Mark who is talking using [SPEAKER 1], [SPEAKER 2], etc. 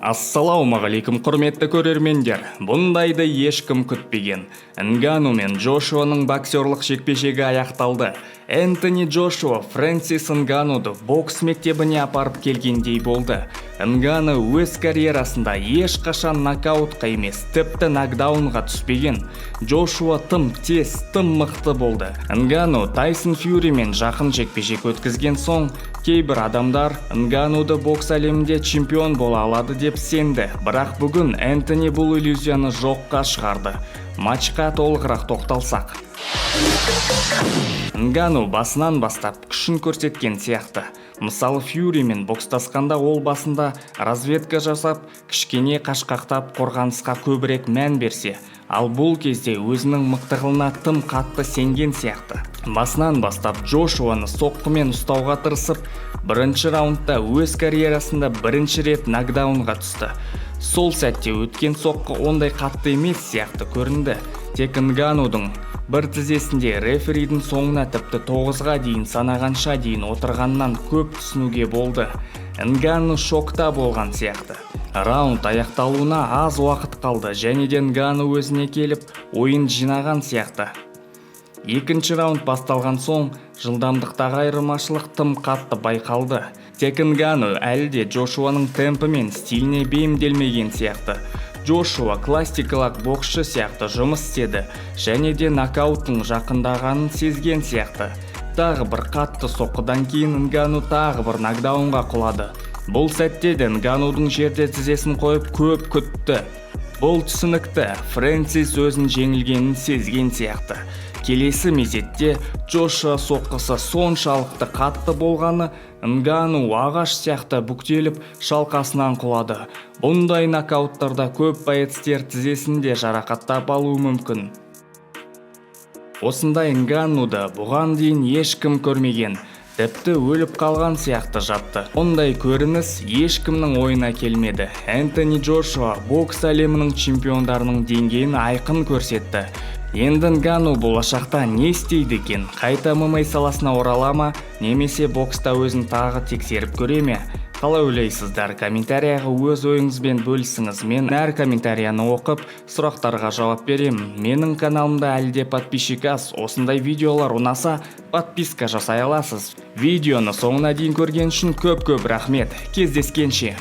[SPEAKER 1] Ассалаумағалейкум, құрметті көрермендер! Бұндайды ешкім күтпеген. Нгану мен Джошуаның боксерлық жекпе-жегі аяқталды. Энтони Джошуа Фрэнсис Нгануды бокс мектебіне апарып келгендей болды. Нгану өз карьерасында ешқашан нокаутқа емес, тіпті нокдаунға түспеген. Джошуа тым тез, тым мықты болды. Нгану Тайсон Фьюримен жақын жекпе-жек өткізген соң, кейбір адамдар Нгануды бокс әлемінде чемпион бола алады деп сенді. Бірақ бүгін Энтони бұл иллюзияны жоққа шығарды. Матчқа толығырақ тоқталсақ. Нгану басынан бастап күшін көрсеткен сияқты. Мысалы, Фьюримен бокстасқанда ол басында разведка жасап, кішкене қашқақтап, қорғанысқа көбірек мән берсе, ал бұл кезде өзінің мықтылығына тым қатты сенген сияқты. Басынан бастап Джошуаны соққымен ұстауға тырысып, бірінші раундта өз карьерасында бірінші рет нокдаунға түсті. Сол сәтте өткен соққы ондай қатты емес сияқты көрінді. Тек Нганудың бір тізесінде реферидің соңына тіпті 9-ға дейін санағанша дейін отырғаннан көп түсінуге болды. Нгану шокта болған сияқты. Раунд аяқталуына аз уақыт қалды және де Нгану өзіне келіп, ойын жинаған сияқты. Екінші раунд басталған соң жылдамдықтағы айырмашылық тым қатты байқалды. Тек Нгану әлі де Джошуаның темпі мен стиліне бейімделмеген сияқты. Джошуа классикалық боксшы сияқты жұмыс істеді және де нокауттың жақындағанын сезген сияқты. Тағы бір қатты соққыдан кейін Нгану тағы бір нокдаунға құлады. Бұл сәтте де Нганудың жерде тізесін қойып, көп күтті. Бұл түсінікті, Фрэнсис өзін жеңілгенін сезген сияқты. Келесі мезетте Джошуа соққысы соншалықты қатты болғаны, Нгану ағаш сияқты бүктеліп, шалқасынан құлады. Бұндай нокауттарда көп боецтер тізесін де жарақаттап алуы мүмкін. Осындай Нгануды бұған дейін ешкім көрмеген. Тіпті өліп қалған сияқты жатты. Ондай көрініс ешкімнің ойына келмеді. Энтони Джошуа бокс әлемінің чемпиондарының деңгейін айқын көрсетті. Енді Нгану болашақта не істейді екен? Қайта ММА саласына орала ма, немесе бокста өзін тағы тексеріп көре ме? Қалай ойлайсыздар? Комментарияға өз ойыңызбен бөлісіңіз. Мен әр комментарияны оқып, сұрақтарға жауап беремін. Менің каналымда әлі де подписчик аз. Осындай видеолар ұнаса, подписка жасай аласыз. Видеоны соңына дейін көрген үшін көп-көп рахмет. Кездескенше.